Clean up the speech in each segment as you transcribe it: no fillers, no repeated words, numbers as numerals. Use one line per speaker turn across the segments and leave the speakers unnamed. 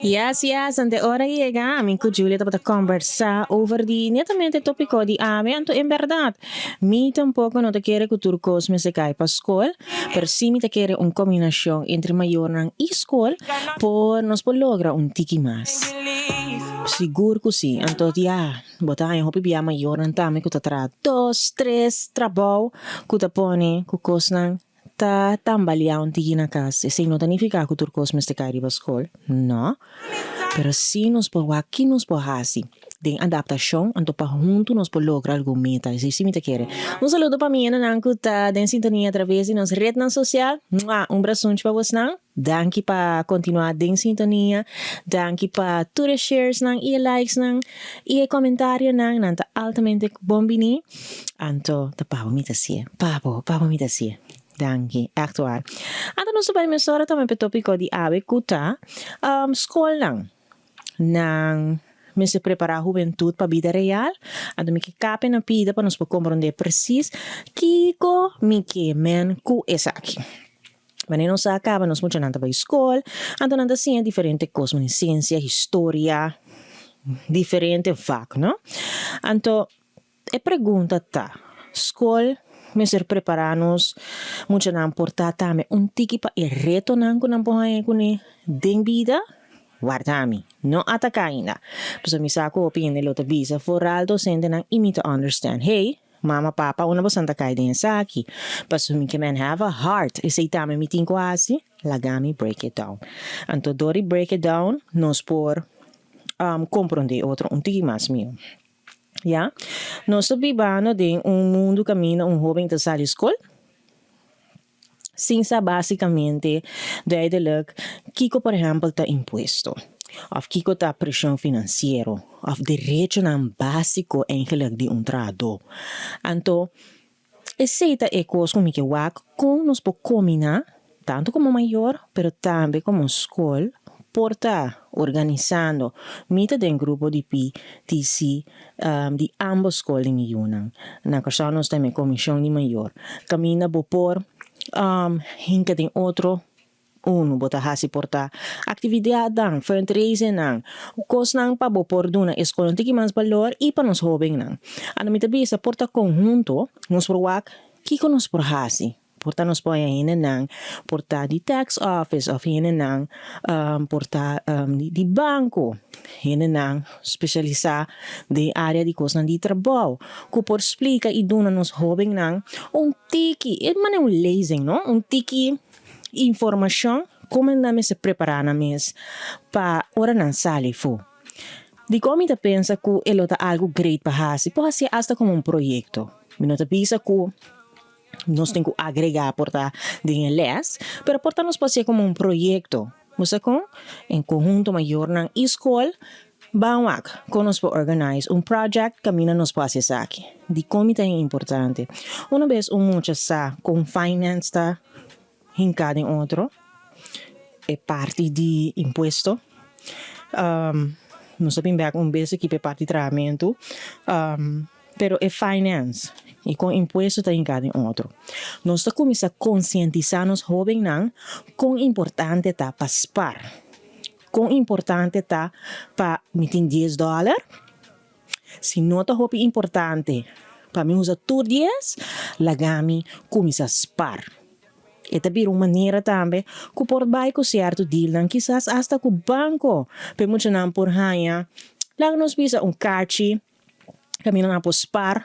Yes, yes, ante ora yega, ami ku Julia tabata kombersá over di netamente topiko di awe, anto en bèrdat, mi tampoko no ta kere ku tur kos mester kai pa skol, pero sí mi ta kere un kombinashon entre mayornan i skol por nos por logra un tiki mas. Sigur ku sí, anto ya, bo ta haña hopi bia mayornan tambe ku ta traha dos, tres trabou ku ta pone ku kosnan Ta tambaleá un tiki na kas. Esei no ta nifiká ku tur kos mester kai riba skol. No. Pero sí nos por wak ki nos por hasi den adaptashon, anto pa huntu nos por logra algun meta. Esei sí mi ta kere. Un saludo pa mi hendenan ku ta den sintonia atraves di nos retnan sosial. Mua! Un brasunchi pa bosnan. Danki pa kontinuá den sintonia. Danki pa tur e sharesnan i e likesnan i e komentarionan. Nan ta altamente bon biní. Anto ta pa bo mi ta si'e. Pa bo, pa bo mi ta si'e. Danki, ègt waar. Anto nos ta bai mesora tuma p'e tópiko di awe ku ta skolnan. Nan mester prepará hubentut pa bida real. Anto mi ke kap'e na pida pa nos por komprondé presis kiko mi ke men ku esaki. Wanneer nos a kaba nos muchanan ta bai skol, anto nan ta siña diferente kos manera siensia, historia, diferente vak no. Anto e pregunta ta, skol mester prepara nos muchanan por ta tambe un tiki pa e retonan ku nan por haña kuné den bida? Warda mi, no ataka ainda. Pasobra mi sa ku hopi hende lo ta bisa foral dosentenan i mi ta understand, hey, Mama, papa, unda bosan ta kai den esaki? Pasobra mi ke men have a heart, esei tambe mi tin ku hasi, laga mi break it down. Anto dor di break it down nos por komprondé otro un tiki mas mihó. Ya, nos ta bibando den un mundu kaminda un hóben ta sali skol, Sin sa básikamente duidelijk kiko por ehèmpel ta impuesto, òf kiko ta preshon finansiero, òf derechonan básiko eigenlik di un trahadó. Anto, esei ta e kos ku mi ke wak kon nos por kombiná, tantu komo mayor, pero tambe komo skol por ta organisando. Mi ta den grupo di PTC di ambos skol di mi yunan. Na Kòrsou nos ta den komishon di mayor. Kaminda bo por hinka den otro unu, bo ta hasi por ta aktividatnan, fundraisingnan, kosnan pa bo por duna e skolnan tiki mas balor i pa nos hóbennan. Anto mi ta bisa por ta konhunto nos por wak kiko nos por hasi. Por ta nos pon hendenan por ta di tax office of hendenan por ta di banco, hendenan specialisa den area di cosnan di trabao cu por splica y duna nos hobennan un tiki, e manera un lezing no, un tiki informacion como nan mester prepara nan mes pa ora nan sali fu. Dicon mi ta pensa cu e lo ta algo great pa haci? Por haci hasta como un proyecto. Mi no ta bisa cu. Nos tin ku agregá por ta den e lès, pero por ta nos por hasié komo un proyekto. Bo sa kon? En konhunto mayornan i skol ban wak kon nos por organise un project kaminda nos por hasi esaki. Dikon mi ta importante? Una bes un mucha sa kon finance ta hinká den otro, e parti di impuesto, nos ta bin bèk un bes aki pa e parti trahamentu. Pero e finance y con impuesto ta hinca den otro. Nos ta cuminsa concientisa nos hobennan con importante ta pa spar. Con importante ta pa mi tin dies dollar, si no ta hopi importante pa mi usa tur dies, laga mi cuminsa spar. E ta bira un manera tambe cu por bay cu cierto dealnan, kisas hasta cu banco, pa e muchanan por haña, laga nos bisa un cachi. Kaminda nan por spar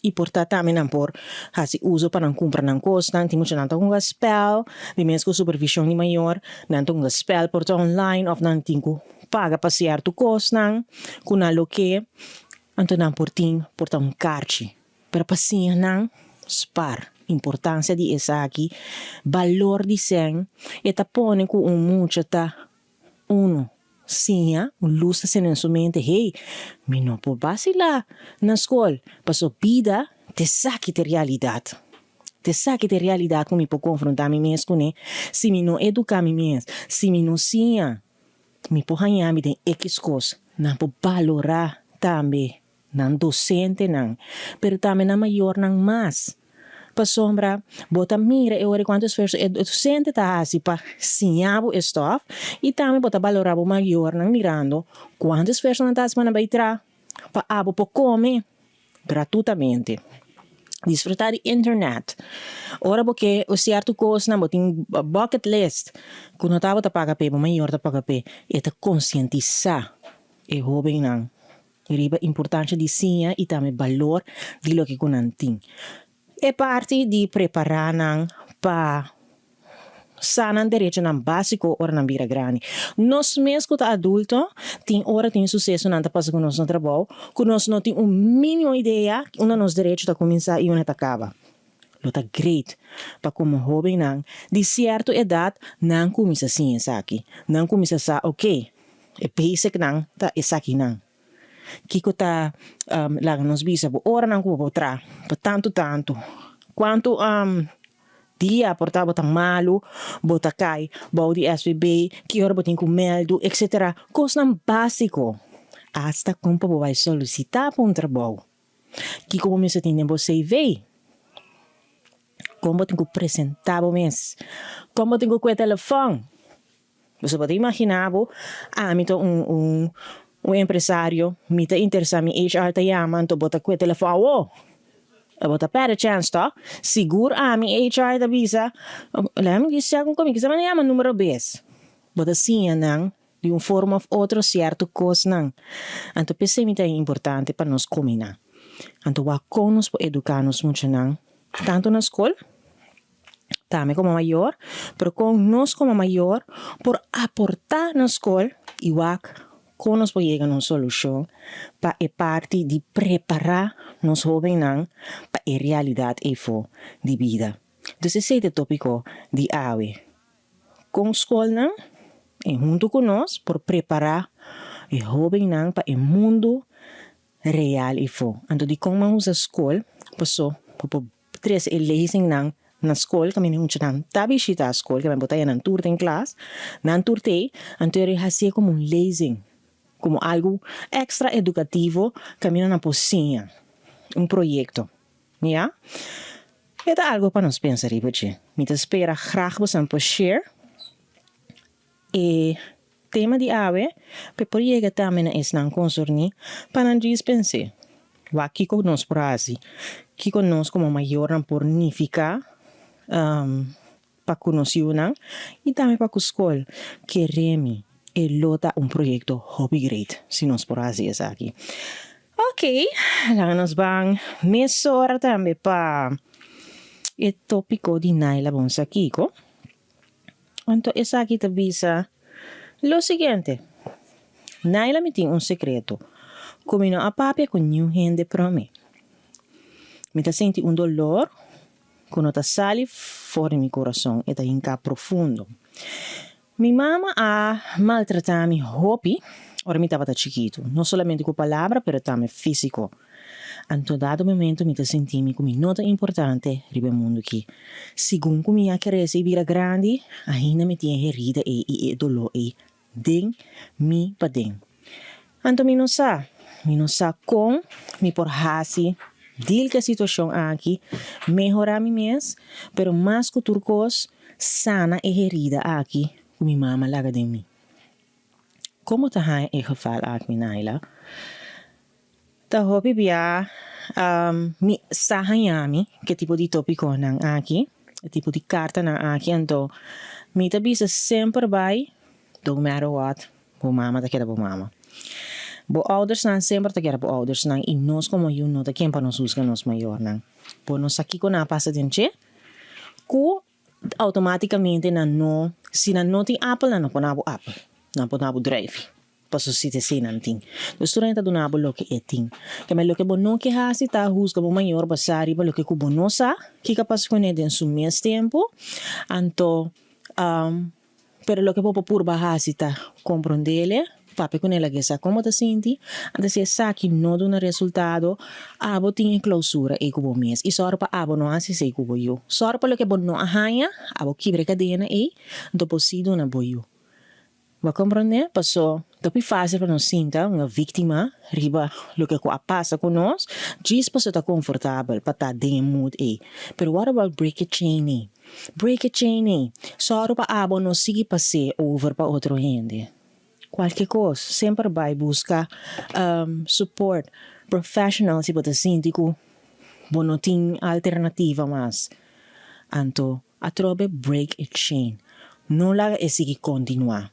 i por ta tambe nan por hasi uso pa nan kumpra nan kosnan. Tin mucha nan ta hunga spèl di mes ku supervishon di mayor. Nan ta hunga spèl por ta online òf nan tin ku paga pa sierto kosnan ku nan lo ke. Anto nan por tin por ta un karchi. Pero pa siña nan spar, importansia di esaki, balor di sèn, e ta pone ku un mucha ta Uno siña, un lus ta sende na su mente, hey, mi no por basilá na skol, paso bida ta esaki ta e realidat. Ta esaki ta e realidat ku mi por konfrontá mi mes kuné. Si mi no eduká mi mes, si mi no siña, mi por haña mi den ekis kos. Nan por balorá tambe nan dosentenan, pero tambe nan mayornan mas. Pasobra bo ta mira e ora kuantu esfuerso e dosente ta hasi pa siña bo e stòf i tambe bo ta balorá bo mayornan mirando kuantu esfuerso nan ta hasi pa nan bai traha pa abo por kome gratutamente. Disfrutá di internet. Ora bo ke un sierto kosnan bo tin bucket list ku no tabata paga p'e, bo mayor ta paga p'e. E ta konsientisá e hóbennan riba importansha di siña i tambe balor di loke ku nan tin. E parti di prepará nan pa sa nan derechonan básiko ora nan bira grandi. Nos mes ku ta adulto tin ora tin susesonan ta pasa ku nos na trabou ku nos no tin un mínimo idea unda nos derecho ta kuminsá i unda ta kaba. Lo ta great pa komo hóbennan di sierto edat nan kuminsá siña esaki. Nan kuminsá sa, oke, e basicnan ta esakinan. Kiko ta laga nos bisa bo oranan ku bo por traha pa tantu tantu? Kuantu dia por ta bo ta malu, bo ta kai bou di SVB, ki ora bo tin ku mèldu, etsetera. Kosnan básiko. Asta kon pa bo bai solisitá pa un trabou. Kiko bo mester tin den bo CV? Kon bo tin ku presentá bo mes? Kon bo tin ku kue telefòn? Boso por ta imaginá bo, ami ta un un un empresario, mi ta interesá, mi HR ta yama, anto bo ta kue telefòn awo. Bo ta pèrdè chèns tò? Sigur ami HR ta bisa, lèt mi kisa kon mi kisa manda yama numero bes. Bo ta siña nan di un forma òf otro sierto kosnan. Anto p'esei mi ta importante pa nos kombiná. Anto wak kon nos por eduká nos muchanan, tantu na skol, Tambe komo mayor, pero kon nos komo mayor por aportá na skol i wak kon nos por yega na un solushon pa e parti di prepará nos hóbennan pa e realidat eyfo di bida. Dus esei ta e tópiko di awe, kon skolnan i huntu ku nos por prepará e hóbennan pa e mundu real eyfo. Anto dikon nan usa skol? Paso bo por Trese e lezingnan na skol kaminda e muchanan ta bishita skol, kimen bo ta haña nan tur den klas, nan tur t'ei, anto e hasié komo un lezing, komo algu èkstra edukativo kaminda nan por siña un proyekto, ya. E ta algu pa nos pensa riba dje. Mi ta spera grag bosan por share e Tema di awe, p'e por yega tambe na esnan konserní pa nan djis pens'é, Wak kiko nos por hasi? Kiko nos komo mayornan por nifiká pa ku nos yunan i tambe pa ku skol? Kere mi, e lo ta un proyekto hopi great si nos por hasi esaki. Oke, laga nos ban mesora tambe pa e tópiko di Naila Bonsa Kiko. Anto esaki ta bisa lo siguiente, Naila mi tin un sekreto ku mi no a papia ku niun hende promé. Mi ta sinti un dolor ku no ta sali for di mi kurason, e ta hinká profundo. Mi mama a maltratá mi hopi ora mi tabata chikitu, no solamente ku palabra pero tambe físiko. Anto dado momento mi ta sinti mi ku mi no ta importante riba e mundu aki. Segun ku mi a krese i bira grandi, ainda mi tin e herida ei i e doló ei den mi paden. Anto mi no sa, mi no sa kon mi por hasi deal ku e situashon aki, mehorá mi mes, pero mas ku tur kos, sana e herida aki ku mi mama laga den mi. Komo ta haña e geval aki, Naila? Ta hopi bia mi sa haña mi ke tipo di topikonan aki, e tipo di kartanan aki, anto mi ta bisa semper bai, don't matter what, bo mama ta keda bo mama. Bo oudersnan semper ta keda bo oudersnan i nos komo yu no ta ken pa nos husga nos mayornan. Bo no sa kiko nan a pasa den dje ku Automaticamente nan no, si nan no tin apel nan no por na bo apel, nan por na bo druifi, paso si ta esei nan tin. Dus tur hende ta duna bo loke e tin. Keme loke bo no ke hasi ta husga bo mayor basá riba loke ku bo no sa kiko a pasa kuné den su mes tempu, anto Pero loke bo por purba hasi ta komprondele, papia ku el a gesa kon bo ta sinti, anto si esaki no duna resultado, abo tin e klousura ei ku bo mes i sòru pa abo no hasi esei ku bo yu. Sòru pa loke bo no a haña, abo kibra e kadena ei, anto bo si duna bo yu. Bo a komprondé? Paso. Ta hopi fácil pa nos sinta un víctima riba loke cu a pasa cu nos, djis pasobra ta comfortabel pa ta den e mood ey. Pero what about break e chain ey? Break e chain ey. Sòru pa abo no sigui pas'é over pa otro hende. Cualke cos, semper bay busca support professional si bo ta sinti cu bo no tin alternativa mas. Anto atrobe break e chain. No laga e sigui continua.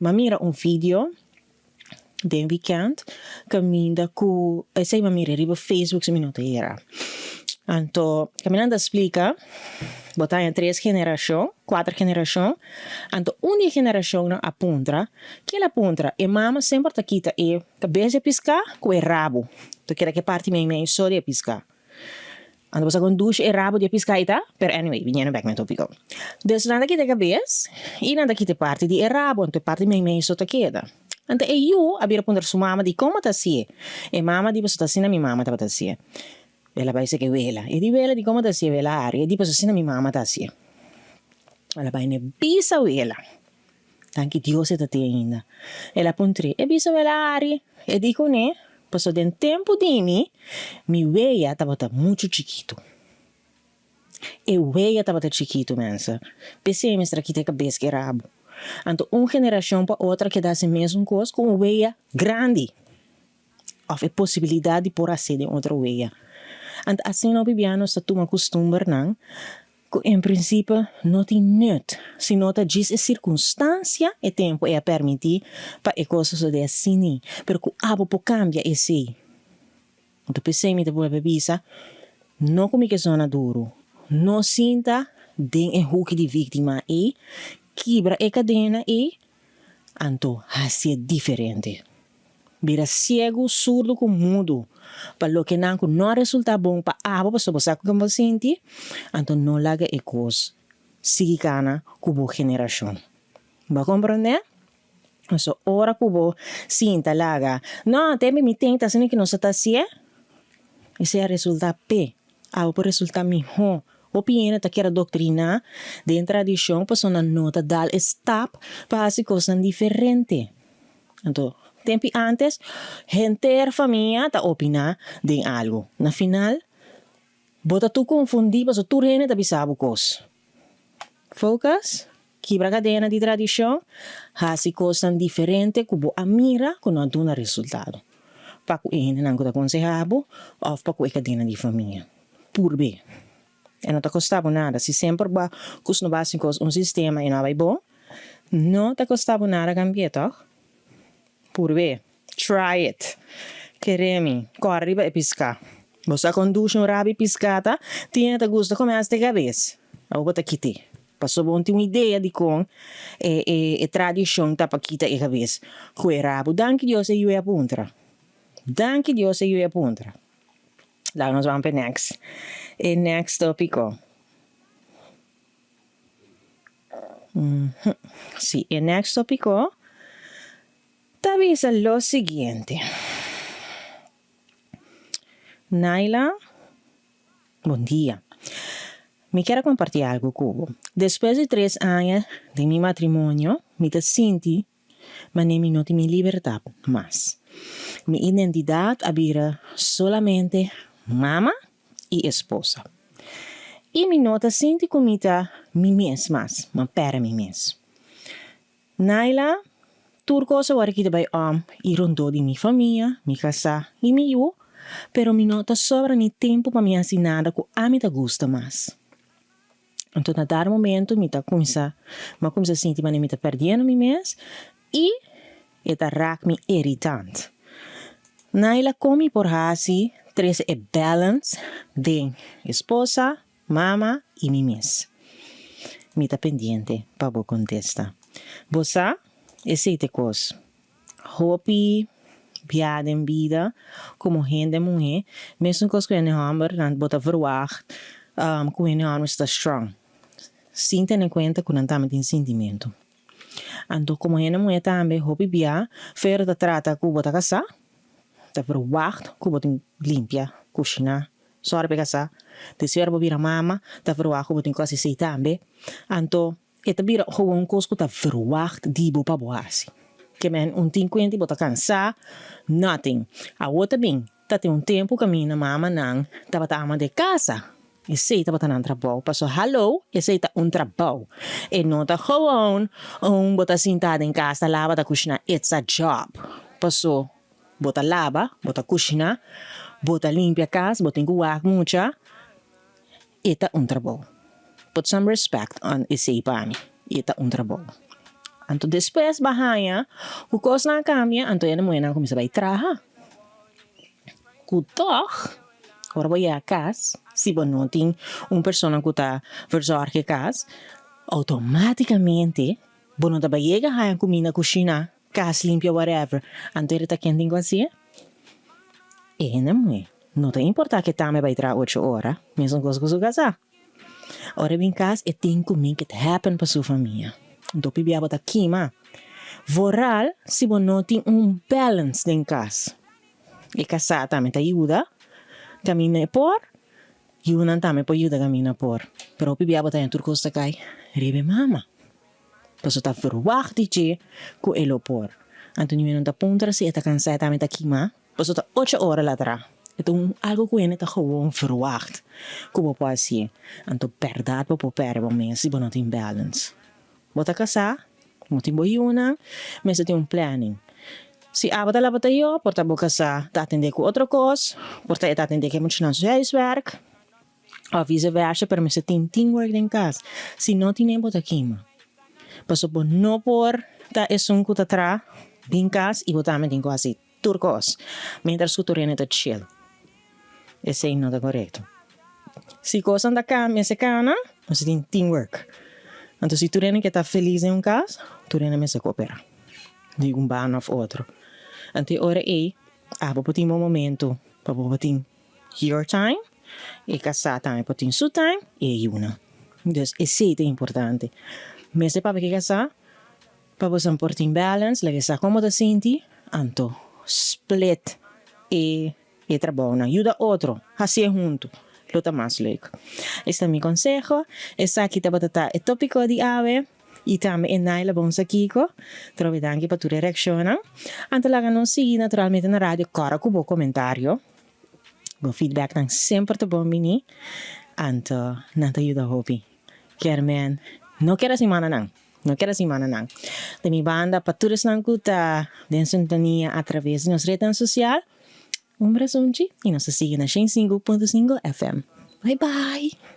M'a mira un video den weekend caminda cu esey m'a mira riba Facebook si mi no ta era. Anto caminda nan ta splica bo ta haña tres generacion, cuater generacion, anto un di e generacionnan a puntra, kiel a puntra? E mama semper ta kita e cabes di e pisca cu e rabo, ta keda cu e parti meimei so di e pisca. Anto bo sa kon dushi e rabo di e piská ei ta? Pero anyway, biniendo bek na e topiko. Dus nan ta kita e kabes i nan ta kita e parti di e rabo, anto e parti meimei so ta keda. Anto e yu a bira puntra su mama di kon bo ta hasié. E mama di pasobra ta asina mi mama tabata hasié. El a bai seki wela. E di wela di kon bo ta hasié? Wela a hari. E di pasobra asina mi mama ta hasié. El a bai na e bisa wela. Danki Dios e ta tin ainda. El a puntr'é, E bisa wela Ari? E di kuné, Paso den tempu di mi, mi weya tabata muchu chikitu. E weya tabata chikitu, mensa. P'esei mester a kita e kabes ku e rabu. Anto un generashon pa otro a keda hasi mesun kos ku un weya grandi. Òf e posibilidat di por hasié den otro weya. Anto asina hopi bia nos ta tuma kustumbernan Ku en prinsipio no tin nut, sino ta djis e sirkunstansia e tempu ei a permití pa e kos sosodé asini, pero ku abo por kambia esei. Anto p'esei mi ta bolbe bisa, no ku mi ke zona duru, no sinta den e huki di víktima ei, kibra e kadena ei, anto hasié diferente. Bira siegu, surdu ku mudu pa lokenan ku no a resultá bon pa abo pasobra bo sa ku bo sinti, anto no laga e kos sigui kana ku bo generashon. Bo a komprondé? Pasobra ora ku bo sinta laga, no, te mi ten ta asina ku nos a ta hasié, esei a resultá p'e. Abo por resultá mihó. Hopi hende ta kier adoktriná den tradishon pasobra nan no ta dal e stap pa hasi kosnan diferente. Anto, tempi antes, henter famia ta opiná den algu. Na final, bo ta tur konfundí pasobra tur hende ta bisa bo kos. Focus, kibra kadena di tradishon, hasi kosnan diferente ku bo a mira ku no a duna resultado pa ku e hendenan ku ta konsehá bo òf pa ku e kadena di famia. Purbe. E no ta kosta bo nada. Si semper bo a kusno bo hasi kos un sistema i no a bai bon, no ta kosta bo nada kambi'é, tòg? Purb'é. Try it. Kere mi, kòrda riba e piská. Bo sa kon dushi un rabi piská ta? Tin hende ta gusta kome hasta e kabes. Awor bo ta kit'é. Pasobra bo no tin un idea dikon e e e tradishon ta pa kita e kabes ku e rabu. Danki Dios e yu e a puntra. Danki Dios e yu e a puntra. Laga nos ban pa e next e next topico. Si, e next topico ta bisa lo siguiente. Naila, bon dia. Mi kier a comparti algo cu bo. Despues di tres aña den mi matrimonio, mi ta sinti Manera mi no tin mi libertad mas. Mi identidad a bira solamente mama y esposa. Y mi no ta sinti cu mi ta mi mes mas, m'a perde mi mes. Naila, tur cos awor aki ta bay om y rondó di mi famia, mi casá y mi yu, pero mi no ta sobra ni tempo pa mi haci nada cu ami ta gusta mas. Anto na dar momento mi ta cuminsa, mi a cuminsa sinti manera mi ta perdiendo mi mes y e ta raak mi irritant. Naila con mi por haci trece e balance den esposa, mama y mi mes? Mi ta pendiente pa bo contesta. Bo sa, esey ta e cos. Hopi bia den bida komo hende muhé, mesun kos ku hende hòmber, nan bo ta verwagt ku hende hòmber ta strong, sin tene kuenta ku nan tambe tin sintimentu. Anto komo hende muhé tambe hopi bia fero ta trata ku bo ta kasá, ta verwagt ku bo tin limpia, kushiná, sòru pa e kasá, despues bo bira mama ta verwagt ku bo tin ku hasi esei tambe. Anto E ta bira gewoon kos ku ta verwagt di bo pa bo hasi. Ke men un tin kuenti bo ta kansá, nothing. Awor ta bin, ta tin un tempu kaminda mamanan tabata ama de casa. Esei tabata nan trabou. Paso hallo, esei ta un trabou. E no ta gewoon un bo ta sinta den kas ta laba ta kushiná. It's a job. Paso bo ta laba, bo ta kushiná, bo ta limpia kas, bo tin ku wak mucha. E ta un trabou. Put some respect on esei pa mi. E ta un trabou. Anto despues bo a haña ku kosnan a kambia, anto e muhénan a kuminsá bai traha. Ku tòg, ora bo yega kas, si bo no tin un persona ku ta verzorg e kas, outomátikamente bo no ta bai yega haña kuminda kushiná, kas limpia, whatever. Anto e ta ken tin ku hasié? E hende muhé. No ta importá ke tambe bai traha 8 ora, mesun kos ku su kasá. Ora e bin kas, e tin ku make it happen pa su famia. Anto pibia bo ta kima. Vooral si bo no tin un balance den kas. E kasá tambe ta yuda kaminda e por, yunan tambe por yuda kaminda por. Pero pibia bo ta haña tur kos ta kai riba e mama. Paso ta verwacht di dje ku e lo por. Anto niun no ta puntra si e ta kansá, e tambe ta kima. Paso ta 8 ora el a traha. E ta un algu ku hende ta gewoon verwacht ku bo por hasié. Anto bèrdat bo por pèrdè bo mes si bo no tin balance. Bo ta kasá, bo tin bo yunan, mester tin un planning. Si abo ta laba ta yo, por ta bo kasá ta atendé ku otro kos, por ta e ta atendé ku e muchanan su huiswerk, òf vice versa, pero mester tin teamwork den kas. Si no tin, bo ta kima. Paso bo no por ta esun ku ta traha bin kas i bo tambe tin ku hasi tur kos, mientras ku tur hende ta chill. Esei no ta korekto. Si kosnan ta kambia se kana, mester tin teamwork. Anto si tur hende ke ta felis den un kas, tur hende mester kooperá di un banda òf otro. Anto e ora ei, abo por tin bo momento pa bo por tin your time, e kasá tambe por tin su time i e yunan. Dus esei ta importante. Mester papia ku e kasá pa boso por tin balance, laga e sa kon bo ta sinti, anto split e trabounan. Yuda otro, hasié huntu. Lo ta mas leuk. Esei ta mi konseho. Esaki tabata ta e tópiko di awe i tambe e Naila bon sa kiko. Trobe danki pa tur e reakshonnan. Anto laga nos sigui naturalmente na Radio Kòrda ku bo komentario. Bo feedbacknan semper ta bon bini. Anto nan ta yuda hopi. Kier men no keda sin manda nan. No keda sin manda nan. Di mi banda pa tur esnan ku ta den sintonia a traves di nos retnan sosial, un brasunchi i nos ta sigui na 105.5 FM. Bye bye!